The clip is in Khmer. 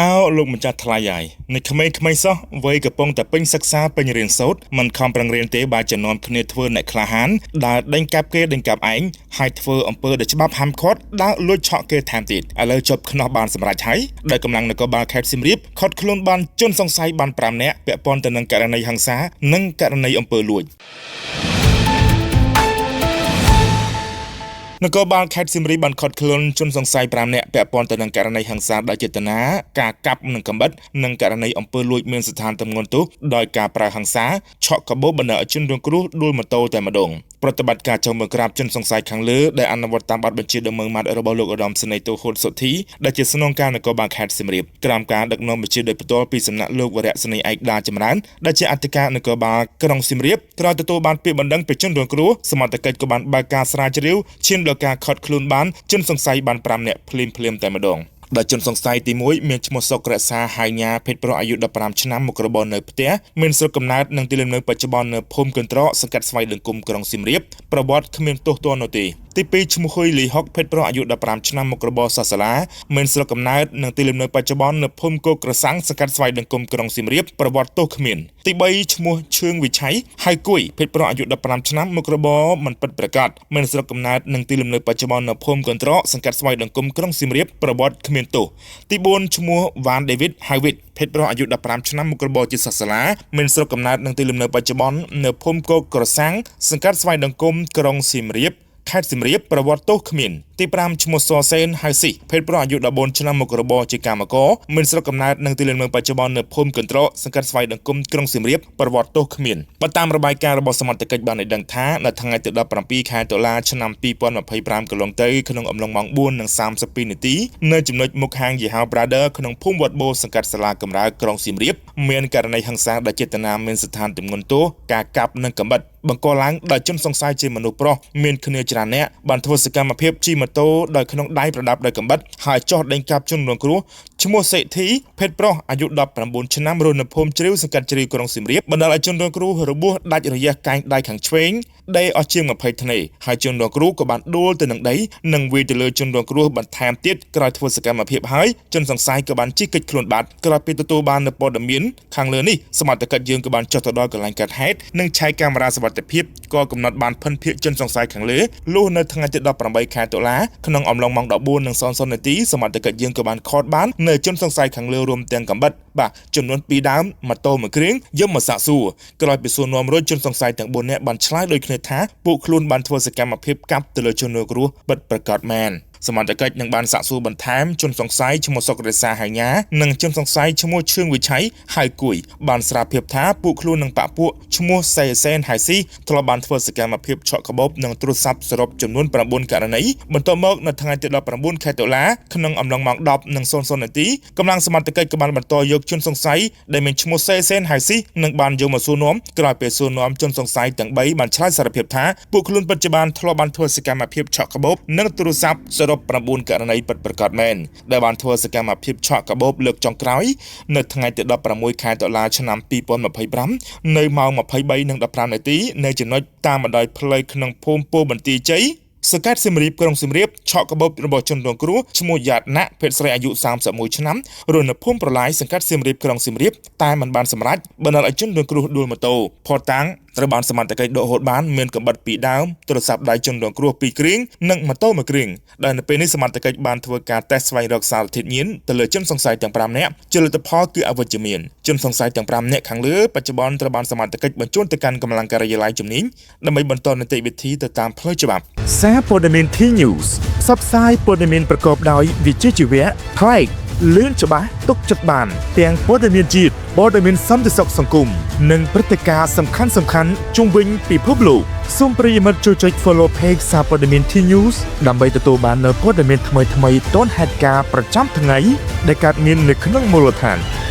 អោលោកម្ចាស់ថ្លៃហើយនៅក្មេងៗសោះវ័យកំពុងតែពេញសិក្សាពេញរៀនសូត្រមិនខំប្រឹងរៀនទេបើជំនាន់គ្នាធ្វើអ្នកក្លាហានដើរដេញកាប់គេដេញកាប់ឯងហើយធ្វើអំពើដែលច្បាប់ហាមឃាត់ដើរលួចឆក់គេថែមទៀតឥឡូវជប់ខ្នោះបានសម្រេចហើយដោយកម្លាំងនគរបាលខេត្តសៀមរាបឃាត់ខ្លួនបានជនសង្ស័យបាន5នាក់ពាក់ព័ន្ធទៅនឹងករណីហិង្សានិងករណីអំពើលួច នគរបាលខេត្តសៀមរាបបានឃាត់ខ្លួនជនសង្ស័យ5នាក់ពាក់ព័ន្ធទៅនឹងករណីហិង្សាដោយចេតនាការកាប់និងកាំបិតនិងករណីអំពើលួចមានស្ថានទម្ងន់ទោសដោយការប្រើហិង្សាឆក់កាបូបបណ្ដាលឲ្យជនរងគ្រោះដួលម៉ូតូតែម្ដងប្រតិបត្តិការចុះមកក្រាបជនសង្ស័យខាងលើដែលអនុវត្តតាមបទបញ្ជាដ៏ម៉ឺងម៉ាត់របស់លោកឧត្តមសេនីយ៍ទោហ៊ុនសុធីដែលជាស្នងការនគរបាលខេត្តសៀមរាបក្រោមការដឹកនាំបញ្ជាដោយផ្ទាល់ពីសំណាក់លោកវរៈសេនីយ៍ឯកដាចម្រើនដែលជាអធិការនគរបាលក្រុងសៀមរាបក្រោយទទួលបានពាក្យបណ្ដឹងពីជនរងគ្រោះសមត្ថកិច្ចក៏បានបើកការស្រាវជ្រាវឈានដល់ការឃាត់ខ្លួនបានជនសង្ស័យបាន5នាក់ភ្លាមៗតែម្ដងដែលជនសង្ស័យទី1មានឈ្មោះសុករក្សាហៃញ៉ាភេទប្រុសអាយុ15ឆ្នាំមុខរបរនៅផ្ទះមានស្រុកកំណើតនិងទីលំនៅបច្ចុប្បន្ននៅភូមិកន្ត្រកសង្កាត់ស្វាយលង្គមក្រុងសៀមរាបប្រវត្តិគ្មានទោសទណ្ឌនោះទេទី2ឈ្មោះហ៊ុយលីហុកភេទប្រុសអាយុ15ឆ្នាំមុខរបរសាសាឡាមានស្រុកកំណើតនិងទីលំនៅបច្ចុប្បន្ននៅភូមិគោកក្រសាំងសង្កាត់ស្វាយដង្គមក្រុងសៀមរាបប្រវត្តិទោសគ្មានទី3ឈ្មោះឈឿងវិឆ័យហៅគួយភេទប្រុសអាយុ15ឆ្នាំមុខរបរមិនពិតប្រាកដមានស្រុកកំណើតនិងទីលំនៅបច្ចុប្បន្ននៅភូមិកន្ត្រកសង្កាត់ស្វាយដង្គមក្រុងសៀមរាបប្រវត្តិគ្មានទោសទី4ឈ្មោះវ៉ានដេវីតហៅវិតភេទប្រុសអាយុ15ឆ្នាំមុខរបរជាសាសាឡាមានស្រុកកំណើតនិងទីលំនៅបច្ចុប្បន្ននៅភូមិគោកក្រសាំងសង្កាត់ស្វាយដង្គមក្រុងសៀមរាបខេត្តសៀមរាបប្រវត្តិទោសគ្មានទី5ឈ្មោះសសេនហៅស៊ីភេទប្រុសអាយុ14ឆ្នាំមុខរបរជាកម្មករមានស្រុកកំណើតនិងទីលំនៅបច្ចុប្បន្ននៅភូមិកន្ត្រកសង្កាត់ស្វាយដង្គមក្រុងសៀមរាបប្រវត្តិទោសគ្មានបើតាមរបាយការណ៍របស់សមត្ថកិច្ចបានឲ្យដឹងថានៅថ្ងៃទី17ខែតុលាឆ្នាំ2025កន្លងទៅក្នុងអំឡុងម៉ោង4:32នាទីនៅចំណុចមុខហាងយីហោ Brother ក្នុងភូមិវត្តបូសង្កាត់សាលាកំរើកក្រុងសៀមរាបមានករណីហិង្សាដោយចេតនាមានស្ថានទម្ងន់ទោសការកាប់និងកាំបិតបង្កឡើងដោយជនសង្ស័យជាមនុស្សប្រុសមានគ្នាច្រើនអ្នកបានធ្វើសកម្មភាពជិះម៉ូតូដោយក្នុងដៃប្រដាប់ដោយកាំបិតហើយចោះដេញកាប់ជនរងគ្រោះឈ្មោះសេដ្ឋីភេទប្រុសអាយុ19ឆ្នាំរស់នៅភូមិជ្រាវសង្កាត់ជ្រាវក្រុងសៀមរាបបណ្ដាលឲ្យជនរងគ្រោះរបួសដាច់រយះកែងដៃខាងឆ្វេងដេរអស់ជាង20ធ្នេហើយជនរងគ្រោះក៏បានដួលទៅនឹងដីនិងវាយទៅលើជនរងគ្រោះបន្ថែមទៀតក្រោយធ្វើសកម្មភាពហើយជនសង្ស័យក៏បានជិះគេចខ្លួនបាត់ក្រោយពីទទួលបាននូវព័ត៌មានខាងលើនេះសមត្ថកិច្ចយើងក៏បានចុះទៅដល់កន្លែងកើតហេតុនិងឆែកកាមេរ៉ាសុវត្ថិភាពក៏កំណត់បានភិនភាគជនសង្ស័យខាងលើលុះនៅថ្ងៃទី18ខែតុលាក្នុងអំឡុងម៉ោង14:00នាទីសមត្ថកិច្ចយើងក៏បានឃាត់បាននៅជនសង្ស័យខាងលើរួមទាំងកាំបិតបាទចំនួន2ដើមម៉ូតូមួយគ្រឿងយកមកសាកសួរក្រោយពីសួរនាំរួចជនសង្ស័យទាំង4នាក់បានឆ្លើយដូចគ្នាថាពួកខ្លួនបានធ្វើសកម្មភាពកាប់ទៅលើជនរងគ្រោះពិតប្រាកដមែនសមត្ថកិច្ចនឹងបានសាកសួរបន្ថែមជនសង្ស័យឈ្មោះសុករសាហៃញ៉ានិងជនសង្ស័យឈ្មោះឈឿងវិឆ័យហៅគួយបានស្រាវភាពថាពួកខ្លួននិងបពពួកឈ្មោះសេសេនហៅស៊ីធ្លាប់បានធ្វើសកម្មភាពឆក់កាបូបនិងទូរស័ព្ទសរុបចំនួន9ករណីបន្ទាប់មកនៅថ្ងៃទី19ខែតុលាក្នុងអំឡុងម៉ោង10:00នាទីកម្លាំងសមត្ថកិច្ចក៏បានបន្តយកជនសង្ស័យដែលមានឈ្មោះសេសេនហៅស៊ីនិងបានយកមកសួរនាំក្រោយពេលសួរនាំជនសង្ស័យទាំង3បានឆ្លើយសារភាពថាពួកខ្លួនពិតជាបានធ្លាប់បានធ្វើសកម្មភាពឆក់កាបូបនិងទូរស័ព្ទសរុប9ករណីពិតប្រាកដមែនដែលបានធ្វើសកម្មភាពឆក់កាបូបលើកចុងក្រោយនៅថ្ងៃទី16ខែតុលាឆ្នាំ2025នៅម៉ោង23:15នាទីនៅចំណុចតាមបណ្ដោយផ្លូវក្នុងភូមិពោធិ៍បន្ទាយជ័យសង្កាត់សៀមរាបក្រុងសៀមរាបឆក់កាបូបរបស់ជនរងគ្រោះឈ្មោះយ៉ាតណាក់ភេទស្រីអាយុ31ឆ្នាំរស់នៅភូមិប្រឡាយសង្កាត់សៀមរាបក្រុងសៀមរាបតែមិនបានសម្រេចបណ្ដាលឲ្យជនរងគ្រោះដួលម៉ូតូផតតាំងត្រូវបានសមត្ថកិច្ចដកហូតបានមានកាំបិត2ដើមទូរស័ព្ទដៃជនរងគ្រោះ2គ្រឿងនិងម៉ូតូ1គ្រឿងដែលនៅពេលនេះសមត្ថកិច្ចបានធ្វើការតេស្តស្វែងរកសារធាតុញៀនទៅលើជនសង្ស័យទាំង5នាក់ជាលទ្ធផលគឺអវិជ្ជមានជនសង្ស័យទាំង5នាក់ខាងលើបច្ចុប្បន្នត្រូវបានសមត្ថកិច្ចបញ្ជូនទៅកាន់កម្លាំងការិយាល័យជំនាញដើម្បីបន្តនីតិវិធីទៅតាមផ្លូវច្បាប់ សារព័ត៌មាន T News ផ្សព្វផ្សាយព័ត៌មានប្រកបដោយវិជ្ជាជីវៈប្លែកលឿនច្បាស់ទុកចិត្តបានទាំងព័ត៌មានជាតិព័ត៌មានសន្តិសុខសង្គមនិងព្រឹត្តិការណ៍សំខាន់ៗជុំវិញពិភពលោកសូមប្រិយមិត្តជួយចុច Follow Page សារព័ត៌មាន T News ដើម្បីទទួលបាននូវព័ត៌មានថ្មីៗទាន់ហេតុការណ៍ប្រចាំថ្ងៃដែលកើតមាននៅក្នុងមូលដ្ឋាន។